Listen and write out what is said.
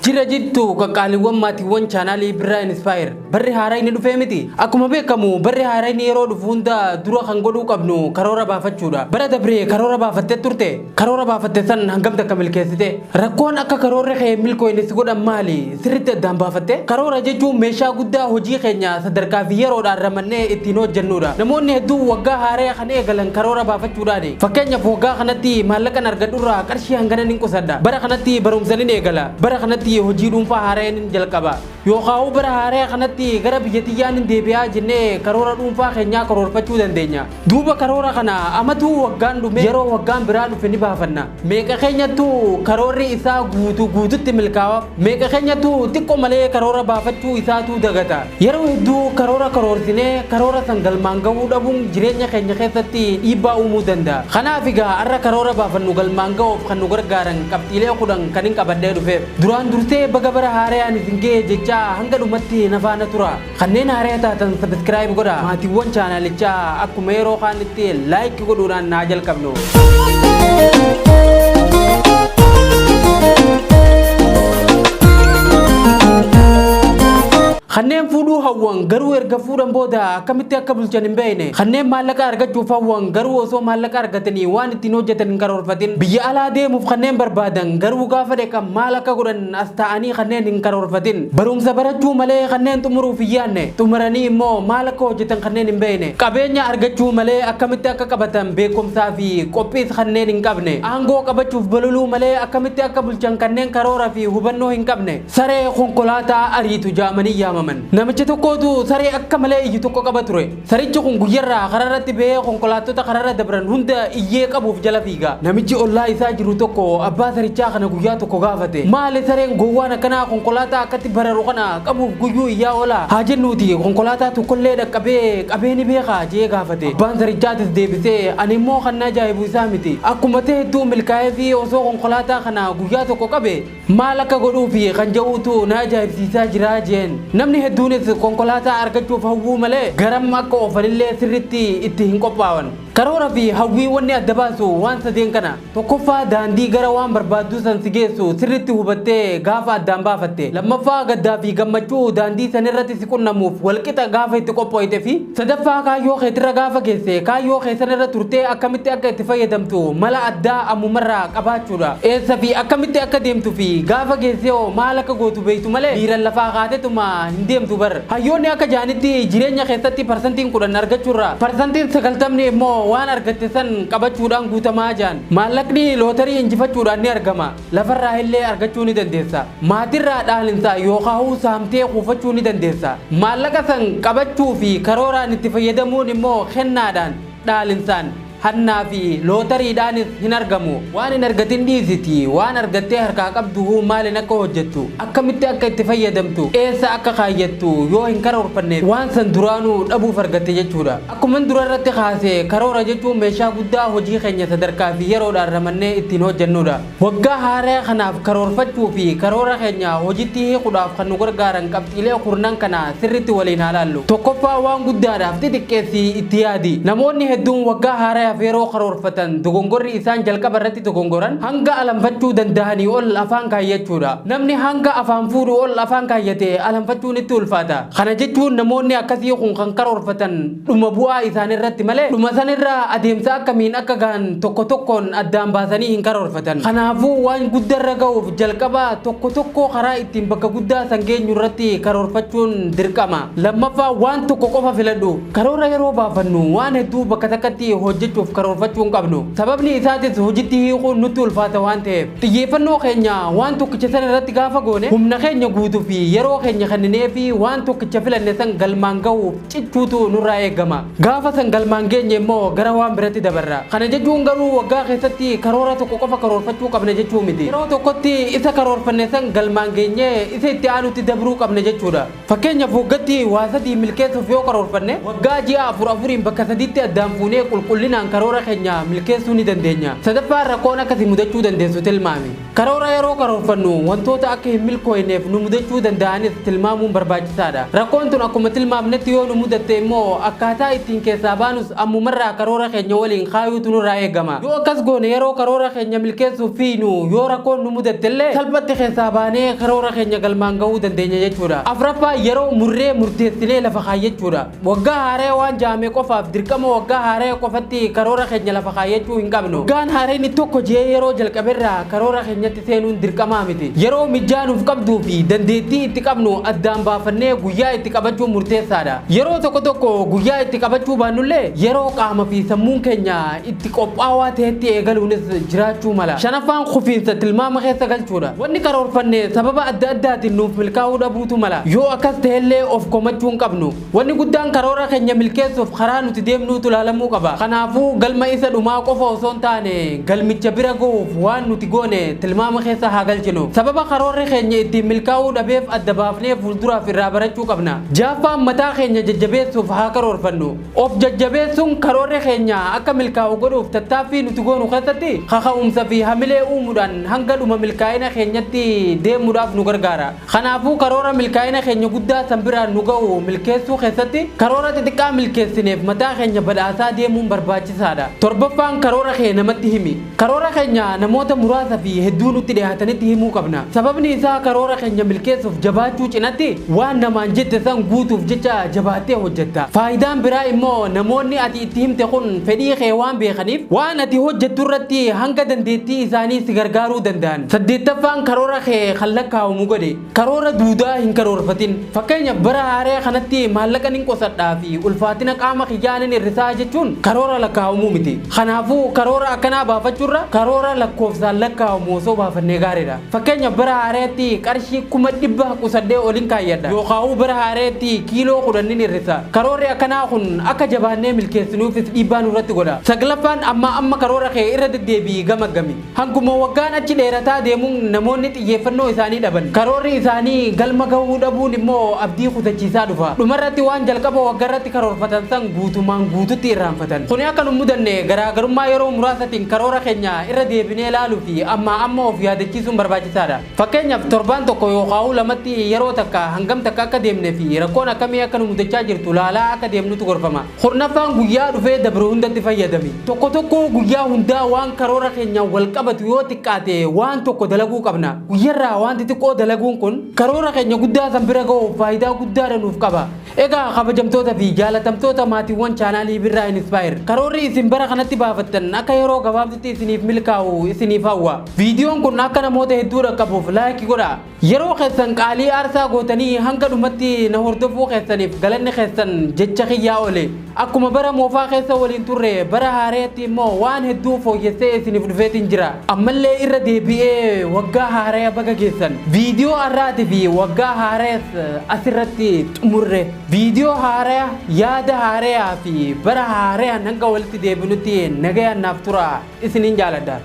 Jira jirtu qaqqaaliiwwan maatiiwwan chaanaalii Birraa Inspire. Barri haaraa inni dhufee miti. Akkuma beekamu barri haaraa inni yeroo dhufu hunda dura kan godhuu qabnu karoora baafachuudha. Bara dabree karoora baafattee turte? Karoora baafatte san hangam takka milkeessite? Rakkoon akka karoorri kee milkooyne si godhan maali? Sirriitti addaan baafatte? Karoora jechuun meeshaa guddaa hojii keenya sadarkaa fi yeroodhaan ramannee ittiin hojjennudha. Namoonni hedduun waggaa haaraa kan eegalan karoora baafachuudhaani. Fakkeenyaaf waggaa kanatti maallaqan argadhurraa qarshii hangana nin qusadha. Bara kanatti barumsa nin eegala. Bara kanatti hojii dhuunfaa haaraa nin jalqaba. Yookaan bara haaraa kanatti gara biyya xiyyaa nin deebi'aa jennee karoora dhuunfaa keenyaa karoorfachuu dandeenya. Duuba karoora kana amatuu waggaan dhume yeroo waggaan biraa dhufe ni baafanna. Meeqa keenyattu karoorri isaa guutuu guututti milkaa'aaf. Meeqa keenyattu xiqqoo malee karoora baafachuu isaatu dagata. Yeroo hedduu karoora karoorsinee karoora san galmaan gahuu dhabuun jireenya keenya keessatti dhiibbaa uumuu danda'a. Kanaaf egaa har'a karoora baafannu galmaan gahuuf kan nu gargaaran qabxiilee 10 kan hin qabadhee dhufeef. Duraan dursee baga bara haarayaan isin ga'e jechaa hanga dhumatti na faana tura. Kanneen haaraya taatan subscribe godha. Maatiiwwan chaanaalichaa akkuma yeroo kaanitti like godhuudhaan naa jalqabnu. Kanneen fuudhuu hawwan garuu erga fuudhan booda akkamitti akka bulchan hin beekne. Kanneen maallaqa argachuuf hawwan garuu osoo maallaqa argatanii waan ittiin hojjetan hin karoorfatin. Biyya alaa deemuuf kanneen barbaadan garuu gaafa dhaqan maal akka godhan as taa'anii kanneen hin karoorfatin. Barumsa barachuu malee kanneen xumuruuf hin yaadne. Xumuranii immoo maal akka hojjetan kanneen hin beekne. Qabeenya argachuu malee akkamitti akka qabatan beekumsaa fi qophiis kanneen hin qabne. Aangoo qabachuuf bololuu malee akkamitti akka bulchan kanneen karoora fi hubannoo hin qabne. Saree konkolaataa ariitu jaamanii yaamaman. Namicha tokkootu saree akka malee iyyu tokko qaba ture. Sarichi kun guyyarraa kararratti bahee konkolaattota kararra dabran hunda iyyee qabuuf jala fiiga. Namichi ollaa isaa jiru tokko abbaa sarichaa kana guyyaa tokko gaafate. Maali sareen gowwaan akkanaa konkolaataa akkatti bararu kana qabuuf guyyuu iyyaa oola? Haa jennuuti konkolaataa tokkollee dhaqqabee qabee ni beekaa jee gaafate. Abbaan sarichaatis deebisee ani immoo kan na ajaa'ibu isaa miti. Akkuma ta'ettuu milkaa'ee fi osoo konkolaataa kana guyyaa tokko qabe maal akka godhuufi kan jedhuutu na ajaa'ibsiisaa jira jeen. Namni hedduunis konkolaataa argachuuf hawwuu malee garam akka oofanillee sirriitti itti hin qophaawan. Karoora fi hawwii wanni adda baasu waan sadeen kana. Tokkoffaa daandii gara waan barbaadduu san si geessu sirriitti hubattee gaafa addaan baafatte. Lammaffaa gaddaa fi gammachuu daandii san irratti si qunnamuuf walqixa gaafa itti qophooyte fi sadaffaa kaayyoo keetirra gaafa geesse kaayyoo kee san irra turtee akkamitti akka itti fayyadamtu mala addaa ammumarraa qabaachuudha. Eessa fi akkamitti akka deemtu fi gaafa geessee hoo maal akka gootu beektu malee miiran lafaa kaatetuma hin deemtu bar. Hayyoonni akka ja'anitti jireenya keessatti parsantiin 10 argachuurra parsantiin 90 immoo waan argatte san qabachuudhaan guutamaa ja'an. Maallaqni lootarii injifachuudhaan ni argama. Lafarraa illee argachuu ni dandeessa. Maatirraa dhaalinsa yookaahuu saamtee kuufachuu ni dandeessa. Maallaqa san qabachuu fi karooraan itti fayyadamuun immoo kennaadhaan, dhaalinsaan, hannaa fi lootariidhaanis hin argamu. Waan hin argatin dhiisiti waan argattee harkaa qabduhuu maalin akka hojjettu, akkamitti akka itti fayyadamtu, eessa akka kaayyattu yoo hin karoorfanne waan san duraanuu dhabuuf argatte jechuudha. Akkuman dura irratti kaase karoora jechuun meeshaa guddaa hojii keenya sadarkaa fi yeroodhaan ramannee ittiin hojjennudha. Waggaa haaraa kanaaf karoorfachuu fi karoora keenya hojitti hiikuudhaaf kan nu gargaaran qabxiilee kurnan kana sirritti waliin haa laallu. Tokkoffaa waan guddaadhaaf xixiqqeessii itti yaadi. Namoonni hedduun waggaa haarayaaf yeroo karoorfatan dogongorri isaan jalqaba irratti dogongoran hanga alanfachuu dandahanii ol afaan kaayyachuudha. Namni hanga afaan fuudhu ol afaan kaayyate alanfachuun itti ulfaata. Kana jechuun namoonni akkasii kun kan karoorfatan dhuma bu'aa isaaniirratti malee dhuma sanirra adeemsa akkamiin akka gahan tokko tokkoon addaan baasanii hin karoorfatan. Kanaafuu waan guddarra gahuuf jalqaba tokko tokkoo karaa ittiin bakka guddaa san geenyu irratti karoorfachuun dirqama. Lammaffaa waan tokko qofa filadhu. Karoora yeroo baafannu waan hedduu bakka takkatti hojjechuuf karoorfachuu hin qabnu. Sababni isaatis hojitti hiikuun nutti ulfaata waan ta'eef. Xiyyeeffannoo keenya waan tokkicha san irratti gaafa goone humna keenya guutuu fi yeroo keenya kenninee fi waan tokkicha filanne san galmaan gahuuf cichuutu nurraa eegama. Gaafa san galmaan geenye immoo gara waan biratti dabarra. Kana jechuun garuu waggaa keessatti karoora tokko qofa karoorfachuu qabna jechuu miti. Yeroo tokkotti isa karoorfanne san galmaan geenyee isa itti aanutti dabruu qabna jechuudha. Fakkeenyaaf waggatti waa sadii milkeessuuf yoo karoorfanne waggaa ji'a afur afuriin bakka sadiitti addaan fuunee qulqullinaan karoora keenya milkeessuu ni dandeenya. Sadaffaan rakkoon akkasii mudachuu dandeessu tilmaami. Karoora yeroo karoorfannu wantoota akka hin milkooyneef nu mudachuu danda'anis tilmaamuun barbaachisaadha. Rakkoon tun akkuma tilmaamnetti yoo nu mudatte immoo akkaataa ittiin keessaa baanus ammumarraa karoora keenya waliin kaayuutu nurraa eegama. Yoo akkas goone yeroo karoora keenya milkeessuuf fiinu yoo rakkoon nu mudatte illee salphatti keessaa baanee karoora keenya galmaan gahuu dandeenya jechuudha. Afraffaa yeroo murree murteessinee lafa kaayyachuudha. Waggaa haaree waan jaame qofaaf dirqama waggaa haaree qofatti karoora keenya lafa kaayyachuu hin qabnu. Waggaan haareen tokko jee yeroo jalqaberraa karoora keenyatti seenuun dirqamaa miti. Yeroo mijjaa nuuf qabduu fi dandeettii itti qabnu addaan baafannee guyyaa itti qabachuun murteessaadha. Yeroo tokko tokko guyyaa itti qabachuu baannullee yeroo qaama fi sammuun keenya itti qophaawaa ta'etti eegaluunis jiraachuu mala. Shanaffaan kufiinsa tilmaama keessa galchuudha. Wanni karoorfanne sababa adda addaatiin nuuf milkaa'uu dhabuutu mala. Yoo akkas ta'ellee of komachuu hin qabnu. Wanni guddaan karoora keenya milkeessuuf karaa nuti deemnuutu ilaalamuu qaba. Kanaafuu galma isa dhumaa qofa osoo hin taane galmicha bira gahuuf waan nuti goone tilmaama keessa haa galchinu. Sababa karoorri keenya ittiin milkaa'uu dhabeef adda baafnee fuulduraaf irraa barachuu qabna. Jaaffaan mataa keenya jajjabeessuuf haa karoorfannu. Of jajjabeessuun karoorri keenya akka milkaa'u godhuuf tattaaffii nuti goonu keessatti kaka'umsa fi hamilee uumuudhaan hanga dhuma milkaa'ina keenyatti deemuudhaaf nu gargaara. Kanaafuu karoora milkaa'ina keenya guddaa san biraan nu ga'u milkeessuu keessatti karoora xixiqqaa milkeessineef mataa keenya badhaasaa deemuun barbaachisaadha. Torbaffaan karoora kee namatti himi. Karoora keenya namoota muraasa fi hedduu nutti dhiyaatanitti himuu qabna. Sababni isaa karoora keenya milkeessuuf jabaachuu cinatti waan namaan jette san guutuuf jecha jabaattee hojjetta. Faayidaan biraa immoo namoonni ati itti himte kun fedhii kee waan beekaniif waan ati hojjettu irratti hanga dandeettii isaanii si gargaaruu danda'an. Saddeettaffaan karoora kee kan lakkaa'amu godhe. Karoora duudaa hin karoorfatin. Fakkeenyaaf bara haaree kanatti maallaqa nin qosadhaa fi ulfaatina qaama kiyyaa nin hir'isaa jechuun karoora lakkaa'amuu miti. Kanaafuu karoora akkanaa baafachuurra karoora lakkoofsaan lakkaa'amu osoo baafannee gaariidha. Fakkeenyaaf bara haareetti qarshii 100,000 qusadhee olin kaayyadha. Yookaan bara haareetti kiiloo 10 nin hir'isa. Karoorri akkanaa kun akka jabaannee milkeessinuufis dhiibbaa nurratti godha. Saglaffaan amma karoora kee irra deddeebi'i gamaggami. Hanguma waggaan achi dheerataa deemuun namoonni xiyyeeffannoo isaanii dhaban. Karoorri isaanii galma gahuu dhabuun immoo abdii kutachiisaa dhufa. Dhumarratti waan jalqaba waggaarratti karoorfatan san guutumaan guututti irraanfatan. Kuni akka nu mudanne garaagarummaa yeroo muraasatiin karoora keenya irra deebinee ilaaluu fi amma of yaadachiisuun barbaachisaadha. Fakkeenyaaf torbaan tokko yookaan lamatti yeroo takka hangam takka akka deemnee fi rakkoon akkamii akka nu mudachaa jirtu laalaa akka deemnutu gorfama. Kurnaffaan guyyaa dhufee dabru hundatti fayyadami. Tokko tokko guyyaa hundaa waan karoora keenya wal qabatu yoo xiqqaate waan tokko dalaguu qabna. Guyyarraa waan xixiqqoo dalaguun kun karoora keenya guddaa san bira gahuuf faayidaa guddaadha nuuf qaba. Egaa kabajamtoota fi jaalatamtoota maatiiwwan chaanaalii Birraa Inspire karoorri isin bara kanatti baafattan akka yeroo gabaabdutti isiniif milkaa'u isiniif hawwa. Viidiyoon kun akka namoota hedduu dhaqqabuuf laayikii godhaa. Yeroo keessan qaalii aarsaa gootanii hanga dhumatti na hordofuu keessaniif galanni keessan jecha kiyyaa oole. Akkuma bara moofaa keessa waliin turre bara haareetti immoo waan hedduu fooyyessee isiniif dhufeetiin jira. Ammallee irra deebi'ee waggaa haaree baga geessan. Viidiyoo har'aatii fi waggaa haarees asirratti xumurre. Viidiyoo haaraa, yaada haaraa fi bara haaraan hanga walitti deebinutti nagayaan naaf tura isiniin jaaladha.